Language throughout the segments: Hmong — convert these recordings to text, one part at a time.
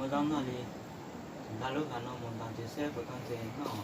Ua tau noj li, nqa lub hav no mus ntaus ntses seb puas tau ntses noj.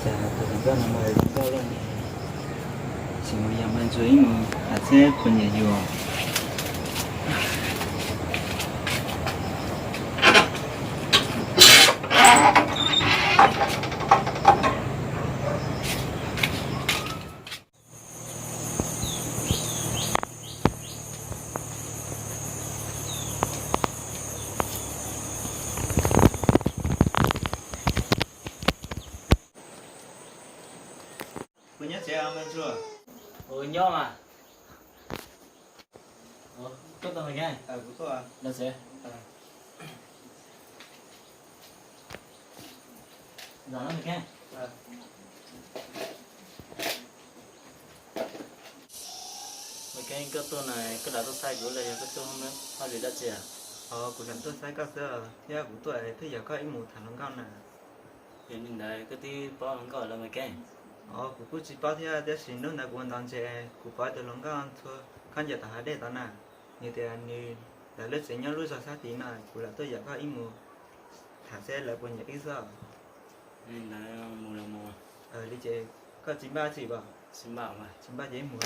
Cas tus hluas nkauj no mas zoo nkauj luaj ne, tsis mus yos mas ntsuag ib mus has seb puas nyiam yus. Puas nyob tsev mas ntsuag? Ua nyob mas. Koj tuaj mas Keeb? Kuv tuaj. Los tsev. Zam no Keeb. Mas Keeb, koj tuaj na, koj lam tuaj saib kuv los yog koj tuaj hauj lwm dab tsi? Os, kuv lam tuaj saib koj xwb thiab kuv tuaj twb yog koj ib mus tham hluas nkauj na. Yog li ntawd koj twb paub hluas nkauj lawm mas Keeb? Os, kuv kuj tsis paub thiab, tiam sis hnub ntawd kuv ua ntaus ntses kuv pom tus hluas nkauj ntxhua khaub ncaws tom hav dej tod na. Nws tias nws lawv lub tsev nyob lub zos sab tid no, kuv lam tuaj yam koj ib mus tham seb lawv puas nyiam wb xwb. Li ntawd mus los mus. Li ces koj tsis npaj tsi pom? Tsis npaj, tsis npaj ces wb mus.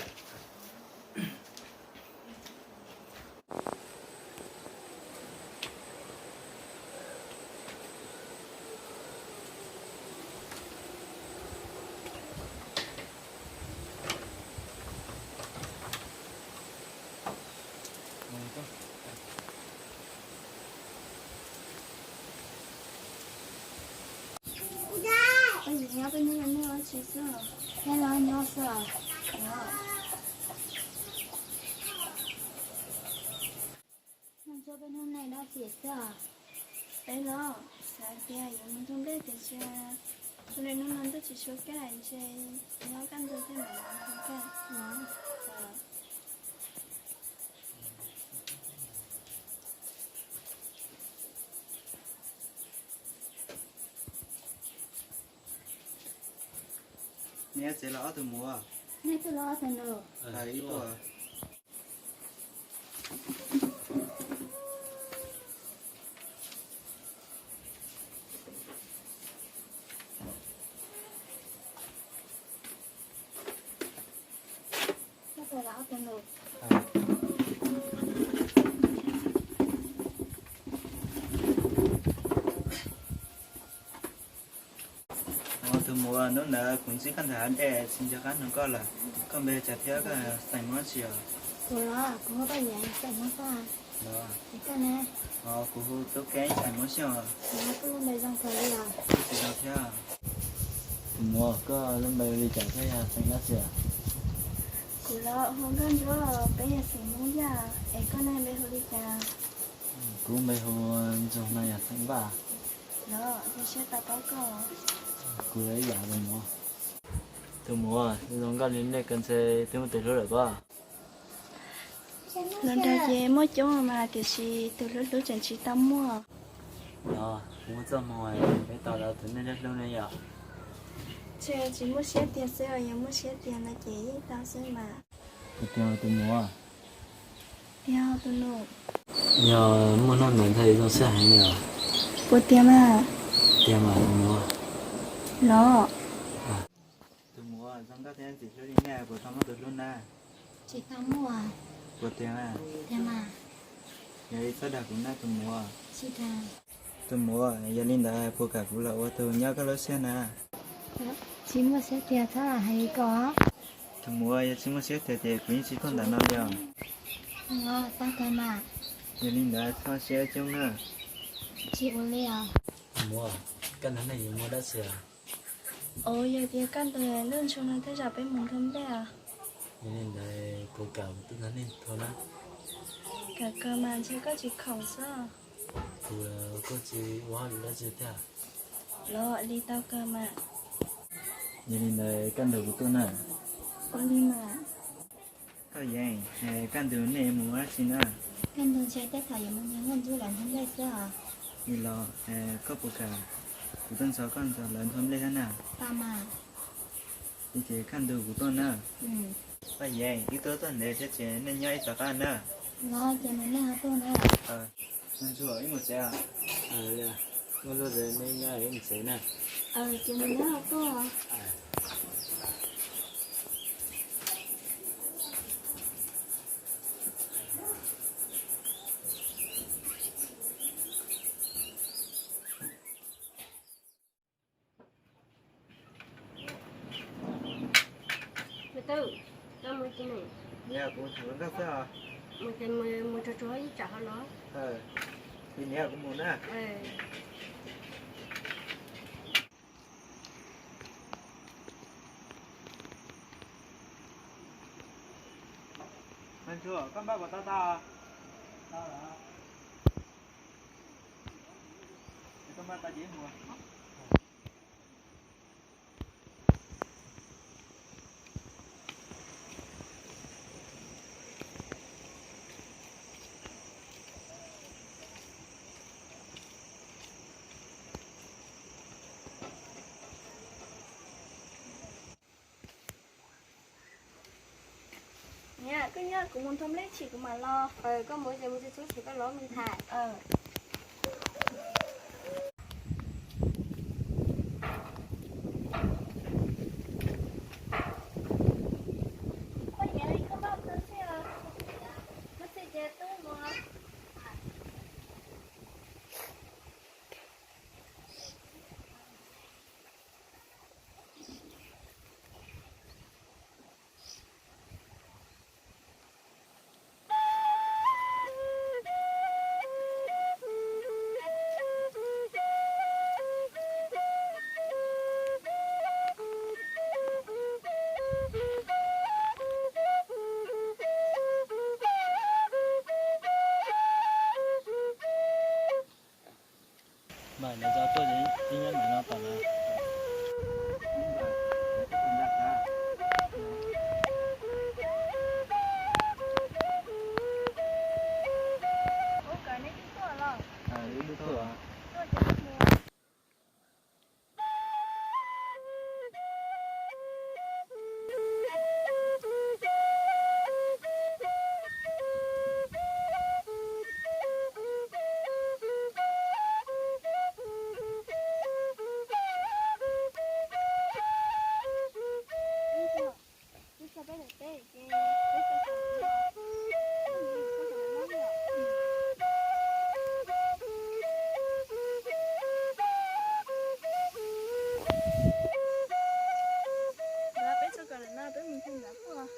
Nyob peb hnub no nej ua tsi xwb? Neb los nyob xwb os? Noj ntsuab peb hnub no dab tsi xwb os? Peb los. Xav tias yuav mus nrog nplej tiam sis ua li hnub no ntuj tsis tshua kaj ntshe nyob kaj ntug tej mam li mus nrog nplej. Neb txiv los ob tug muam. Neb twb los ob tug nus. Ib tuaj. Tus muam, hnub ntawd kuv ntsib koj ntawm hav dej tsis nco qab nug koj lawm. Koj npe cas thiab koj xeem Muab tsi os? Kuv los, kuv hu Paj Yeem, xeem Muab Faj. Los, es koj ne? Os, kuv hu Tub Keeb, xeem Muab Xyooj. Koj lub npe zoo kawg li os. Koj tsis zoo thiab. Tus muam, koj lub npe li cas thiab yog xeem dab tsi? Kuv los hu Nkauj Ntsuab, peb yog xeem Hmoob Yaj, es koj ne npe hu li cas? Kuv npe hu Ntxoog no yog xeem Vaj. Los, zoo siab tau paub koj. Kuv ib yam tus muam. Tus muam, zoo nkauj li nej kawg ntshe twb muaj tus hlub lawm pob? Los nrog ces muaj coob mas tiam sis tus hlub hlub tseem tsis tau muaj. Los, kuv muaj txoj hmoo peb tau lawv tus neeg hlub hlub ne yom. Ntshe tsis muaj siab tiag xwb os, yog muaj siab tiag no ces yeej tau xwb mas. Puas tiag tus muam? Tiag tus nus. Yog muaj hnub ntawd ntag zoo siab heev li os. Puas tiag mas? Tiag mas tus muam. Los. Tus muam, zoo nkauj thiab ntxim hlub li nej puas tau muaj tus hlub na? Tsis tau muaj. Puas tiag mas? Tiag mas. Yog li txhob dag kuv na tus muam. Tsis dag. Tus muam, yog li ntawd puas kam kuv los ua tus nyob koj lub siab na? Tsis muaj siab tiag txhob hais li ko. Tus muam, yog tsis muaj siab tiag ces kuv yeej tsis tuaj ntawm no li os. Tau kawg mas. Yog li ntawd txhob siab coob na. Tsis ua li os. Muam, koj nrog neeg yuav muaj dab tsi os? Os, yog tias koj nrog Nkauj Ntsuab no tej zaum peb mus nrog nplej os. Yog li ntawd puas kam kuv tuaj nrog neeg thau na? Kam kawg mas ntshe koj tsis khoom xwb. Kuv kuj tsis ua hauj lwm dab tsi thiab. Los li tau kawg mas. Yog li ntawd koj nrog kuv tuaj na. Ua li mas. Koj Yeeb, koj nrog nej mus ua dab tsi na? Koj nrog ntshe tej thaum yuav mus nrog Nkauj Ntsuab lawv nrog nplej xwb os. Li los, koj puas kam kuv tuaj nrog koj nrog lawv nrog nplej thiab na? Tau mas. Li ces koj nrog kuv tuaj na. Koj Yeeb, wb tuaj tuaj ntev thiab ces nej nyob ib txoj qab na. Los ces mus nej ho tuaj na. Nkauj Ntsuab, wb mus tsev os. Nkauj Ntsuab, nej nyob wb mus tsev na. Ces mus nej ho tuaj. Mus twg? Koj mus tsis mus? Niam, kuv tham hluas nkauj xwb os. Mus ces mus, mus tsuag tsuag ib tsam ho los. Ces niam, kuv mus na. Nkauj Ntsuab, koj npaj puas tau tau? Tau lawm. Koj npaj tau ces mus. Niam, koj nyob, kuv mus nrog nplej chim kuv mam los. Koj mus ces mus txhij txhub ces koj los me ntxhais. Lawv tso tuaj ces ib nyab mam no tom lawv. Peb txog kom lawm no peb mus nrhiav ntawd tuaj.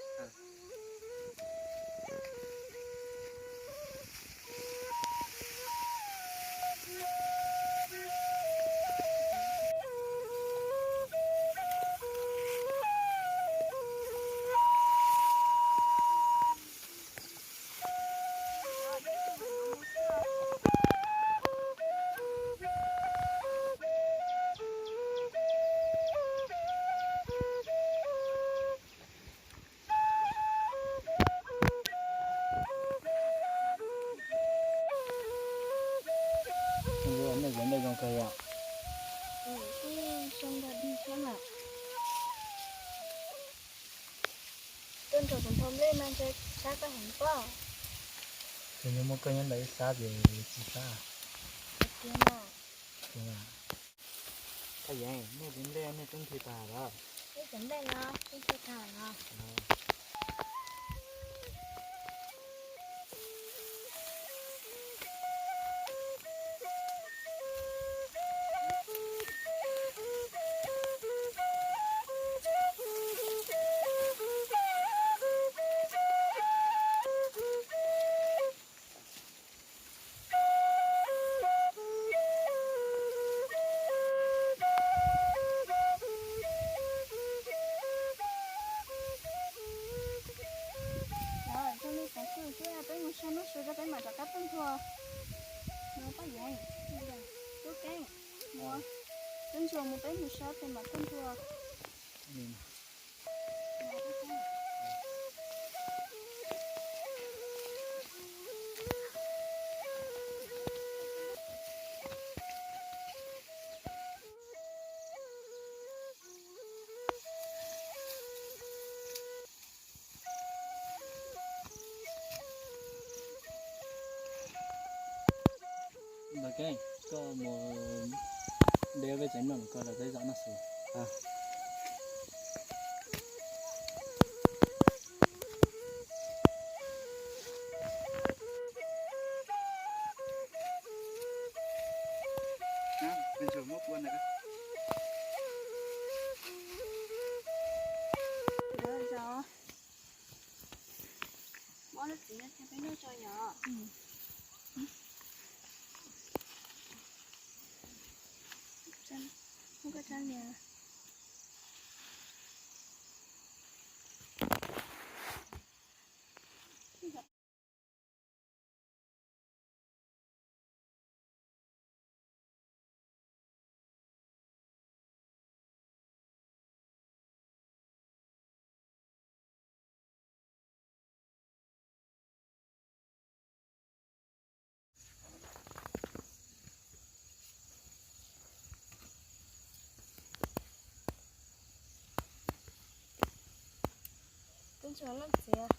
Nej yuav ntej zoo kawg yom? Tuaj nrog kuv nthua nplej mas ntshe sab koj heev pob. Ces yog muaj koj nyob ntawm ib sab ces tsis sab. Tiag mas. Tiag mas. Thaj Yeeb, nej cov nplej nej twb nthi tag lawm. Nej cov nplej no twb nthi tag lawm. Zoo li teev kwm xwb, peb mus saib noj su rau peb mam rov qab tuaj nthua. No Paj Yeeb, Tub Keeb, Muas, Tub Ntsuag, mus peb mus saib peb mam tuaj nthua. Ntawd Keeb, koj mus de peb tsev noj, koj los peb zov noj su. Muab lub txiv no coj peb noj tso yom. Muab koj tsab lias. Tub Ntsuag leej txiv.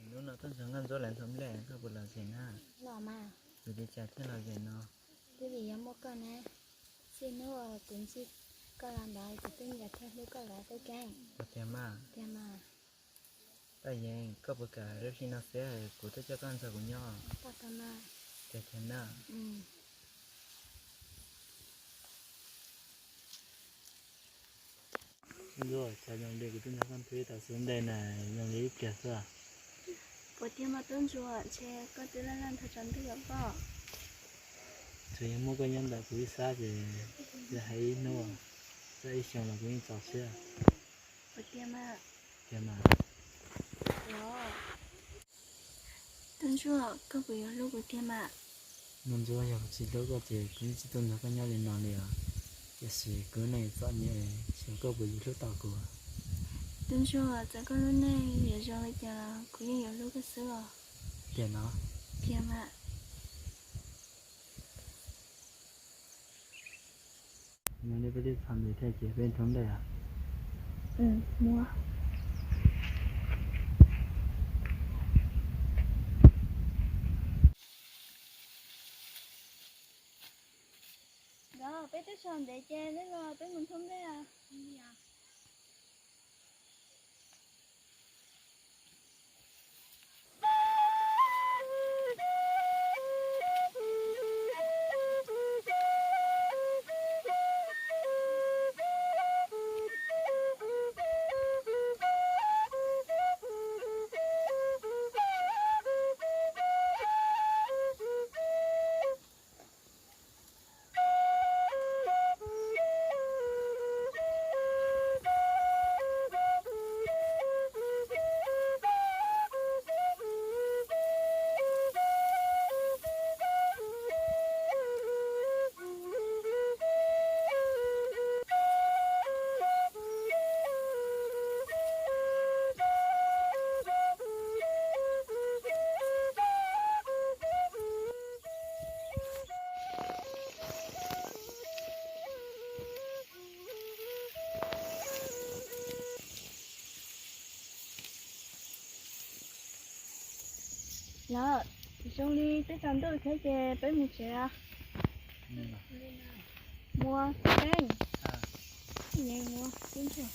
Hnub no Tub Ntsuag nkauj ntsuab lawv ntxhua nplej, koj puas los zem na? Los mas. Yog li cas thiaj los zem no? Twb vim yog muaj koj na. Txij hnub uas kuv ntsib koj los ntawd kuv twb nco thiab hlub koj lawm Tub Keeb. Tiag mas. Yeeb, koj puas kam lub sij no xwb, kuv tuaj coj koj nrog kuv nyob. Ces na. Ntsuag, cas zoo li kuv twb nrog koj nyob tau xub ntiag na, zoo li ib pliag xwb. Puas tiag mas Tub Ntsuag, ntshe koj twb laj laj nrog tsaus ntuj los pob. Tsuas yog muaj koj nyob ntawm kuv ib sab ces yog hais ib hnub, txog ib xyoos los kuv yeej txaus siab. Puas tiag mas? Tiag mas. Tub Ntsuag, koj puas yuav hlub kuv tiag mas? Ntsuag, yog kuv tsis hlub koj ces kuv yeej tsis tuaj nrog koj nyob li no li os. Tiam sis kuv neej txom nyem, xyov koj puas yuav hlub tau kuv. Tub Ntsuag, txawm koj lub neej yuav zoo li cas los kuv yeej yuav hlub koj xwb os. Tiag no? Tiag mas. Yog li peb twb txog ntev thiab ces peb thoob nplej os. Muab. Nkawd, peb twb txog ntev ces nej los peb mus thoob nplej os. Lawm, zoo li twb tsaus ntuj thiab ces peb mus tsev os. Muab teeb. Yeeb, muab teeb tsuag.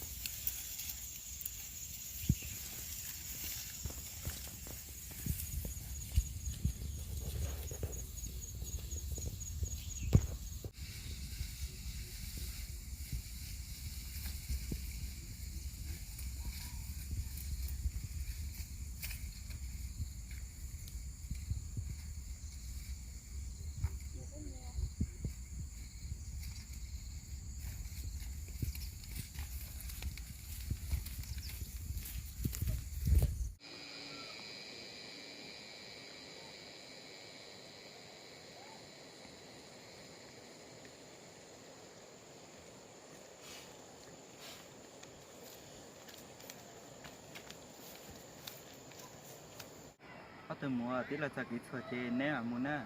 Ob tug muam, twb los txog kev txhuam ces neb mam mus na.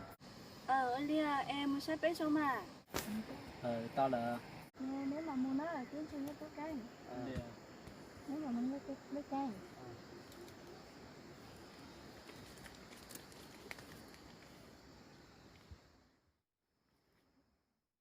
Ua li es mus saib peb zoo mas. Tau lawm. Neb mam mus na, Tub Ntsuag thiab Tub Keeb. Neb mam mus neb lub tsev.